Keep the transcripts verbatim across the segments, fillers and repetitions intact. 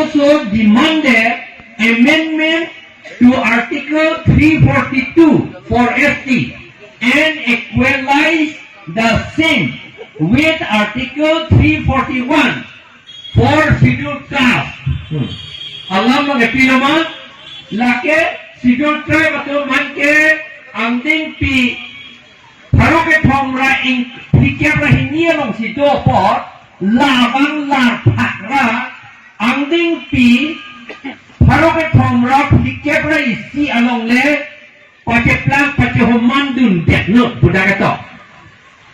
also demanded amendment to Article three forty-two for S T and equalize the same with Article three forty-one for Scheduled Caste. Hmm. Alam abangke pilo ma, lake Scheduled Tribe atum abangke angdengpi pharo kethom ra ingkoi phlikep ra hini alongsi do apot, labang laphak ra angdengpi pharo kethom ra phlikep ra isi along le pacheplang pachehomandun detnon pu dak ketok.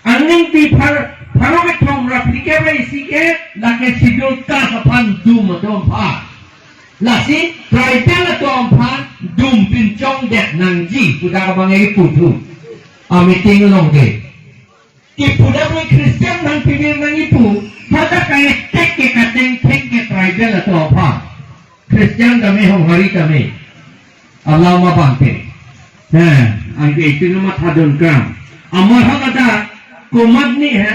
Angdengpi phar-, pharo kethom ra phlikep ra isi ke lake Scheduled Caste aphan dum atum aphan. Lasi tribal atum aphan dum pinchong det nangji pu dak abang e kipu thu. A meeting along ke. Kipu dak le Christian nangpivir nangji pu, hadak ka-attack ke kachengcheng ke tribal atum aphan. Christian tame, Honghari tame. Alam abangke. He, anke itum mathadun kram. Amat hadak komat ni he.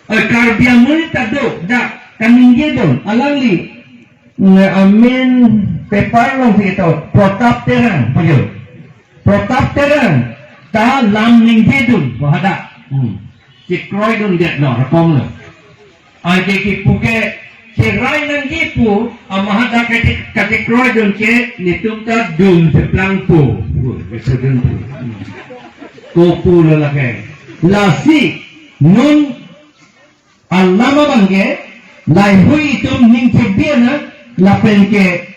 Eh, Karbi amonit ta do, dak kaningjedun, alangli. Nge amen paper alongsi to, Pratap Terang, pajo. Pratap Terang, ta lam ningjedun, pu hadak. Hmm. Chekroidun detlo, rakong lo. Anke kipu ke, cherai nangji pu, amat hadak kachekroidun ke, netum ta dum cheplang po. Pu, kesedun pu. Hmm. Kopu lo lake. Lasi, non alam abangke, laheihui itum ning chebi-an, lapen ke,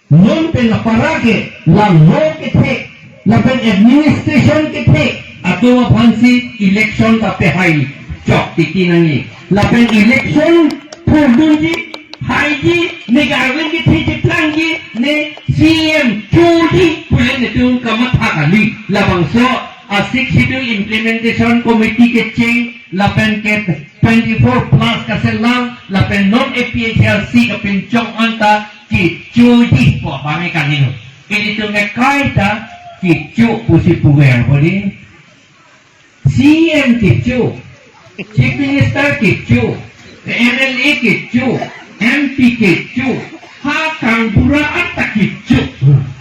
non pen apara ke, la law kethe, lapen administration kethe atum aphansi election ta pehai chok titi nangji. Lapen election thurdunji, haiji, ne government kethe cheplangji, ne C M choji, pule netum kamatha kali. Labangso a-Sixth Schedule Implementation Committee kecheng, lapen ke twenty-four plus kaselam, lapen non A P H L C kapinchong anta kechoji pu abang e kali lo. Ilitum ke kaita kecho pusi puver bodi. C M kecho, Chief Minister kecho, M L A kecho, M P kecho, ha kangbura anta kecho.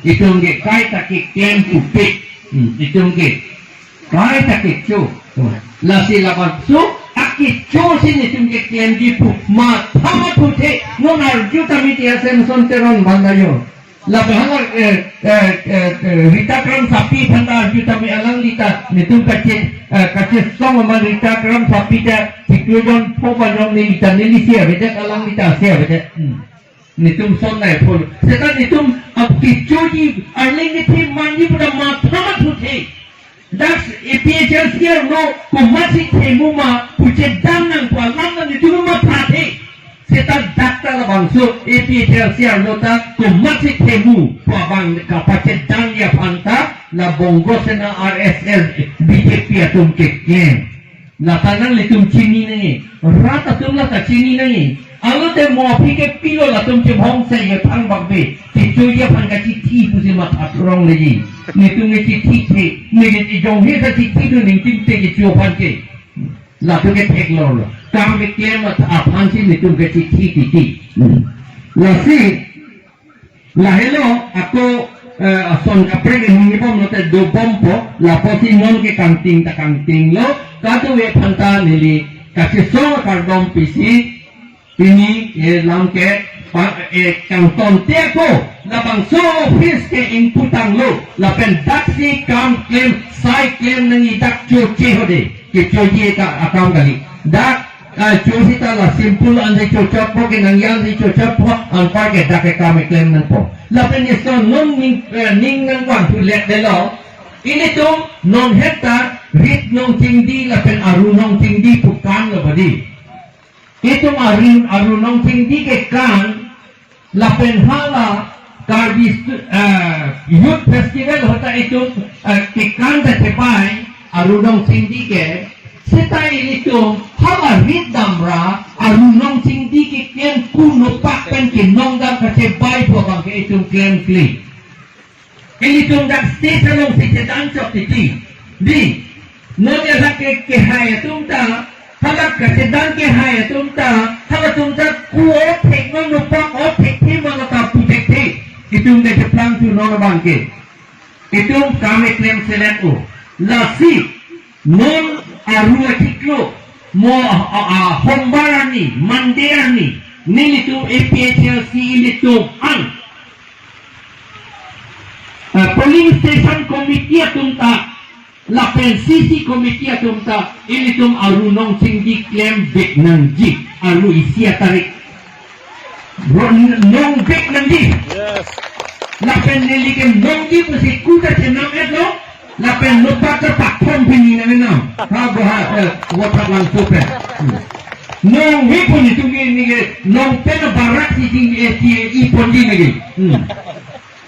Itum ke kaita keklem pupe. Hmm, itum ke kaita kecho. Lasi labangso akecho si netum keklemji pu matha mathuthe. Non arju tame ti a Samson Teron bang ajo. Lapen hala, eh, eh, eh, eh, Rita Kramsapi aphan ta arju tame, alangli ta netum kache, eh, kachesong amat Rita Kramsapi ta tiklujon pho bajong neli ta, neli sia bedet, alangli ta sia bedet. Hmm. Netum son nai phon. Seta netum ap kechoji, arleng kethe manji pu ta matha mathuthe. Dak A P H L C arlo komatsi themu ma pu chedam nang pu alam ta netum mathathe. Seta dak ta labangso A P H L C arlo ta komatsi themu pu abang kapachedamji aphan ta la Bongo Sena, R S S, B J P atum keklem. Lata nanglitum chini nangji. Rat atum lata chini nangji. Alote mo aphi ke pilo latum chebhong se ye thang bakbe. Kechoji aphan kachithi pusi matha thurong leji. Netum kechithikthe. Neke chejong he sa chithidun ningtim te kecho aphan ke. Latum ke theklonglo. Kam keklem aphansi netum kechithi titi. Lasi lahelo ako, eh, ason kaprek hini bom lote dobompo, lapusi non ke kangting ta kangtinglo, kadokave aphan ta neli kachesong kardom pisi, pini, eh, lam ke, pa, eh, kangtonte ako, labangso office ke ingpu tanglo, lapen daksi kam klem, sai klem nangji dak choche hode, kechoji ta akam kali. Dak Ah, chosita la simple ansi chochotpo, kenangji ansi chochotpo, anpar ke dak ke kam keklem nangpo. Lapen iso non ning, eh, ning nangvang thu letdetlo. Ilitum non heta Rit Nongchingdi lapen Aru Nongchingdi pu kan lo badi. Itum Aru, Aru Nongchingdi ke kan, lapen hala Karbi stu-, eh, Youth Festival ahut ta itum, eh, kekan ta chepai, Aru Nongchingdi ke, seta ilitum hala rit damra, Aru Nongchingdi keklem ku nopak pen kenong dam kachebai pu abang ke itum klemkle. Ilitum dak stage alongsi chedan chok titi. Di, non ya lake kehai atum ta, hala kachedan kehai atum ta, halatum ta ku othek non nopak othek Itum ke cheplang tu non abang ke. Itum kam keklem selet o. Lasi non aru achiklo mo a, a, hombar arni, Monday arni, nelitum A P H L C ilitum an, eh, polling station committee atum ta lapen C C committee atum ta ilitum aru nongchingdi klem vek nangji, aru isi atarik. Ro-, nong vek nangji. Yes. Lapen neli ke nongji pusi kuta chenam etlo. Lapen nopat ta pathom pini nang enam. Ha, bo ha, eh, WhatsApp langso pen. Hmm. Nong vek pun itum ke neli ke nong pen barak si ting, eh, ti, i pon di neli. Hmm.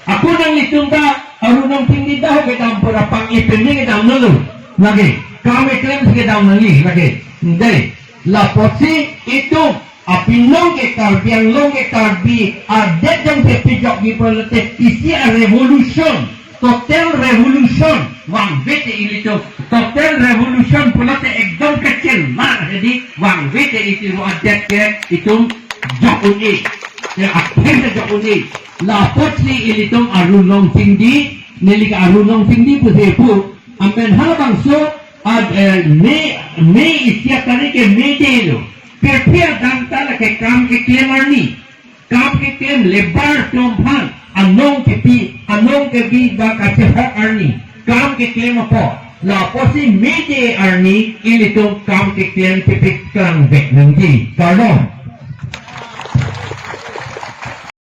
Ako nanglitum ta aru nongchingdi dak kedam pura pang ipin ni kedam nolu. Lake, kam keklem si kedam nangji, lake. Dei, lapusi itum apinong ke Karbi Anglong ke Karbi adet jongsi pejokji pulote isi a-revolution, total revolution vangvete ilitum. Total revolution pulote ekdom kecil mar hedi vangvete isi ro adet ke itum jok un-e. Ya, akhirnya jok un-e. Lapusi ilitum aru nongchingdi, neli ke aru nongchingdi pusi pu. Amen halabangso, ad, eh, May, May isi atarik ke May Day lo. Pirpi adang ta lake kam keklem arni. Kam keklem labour atum aphan. Anong kepi, anong kebi ba kachehok arni. Kam keklem apot. Lapusi May Day arni ilitum kam keklem pipik klang vek nangji. Kardom.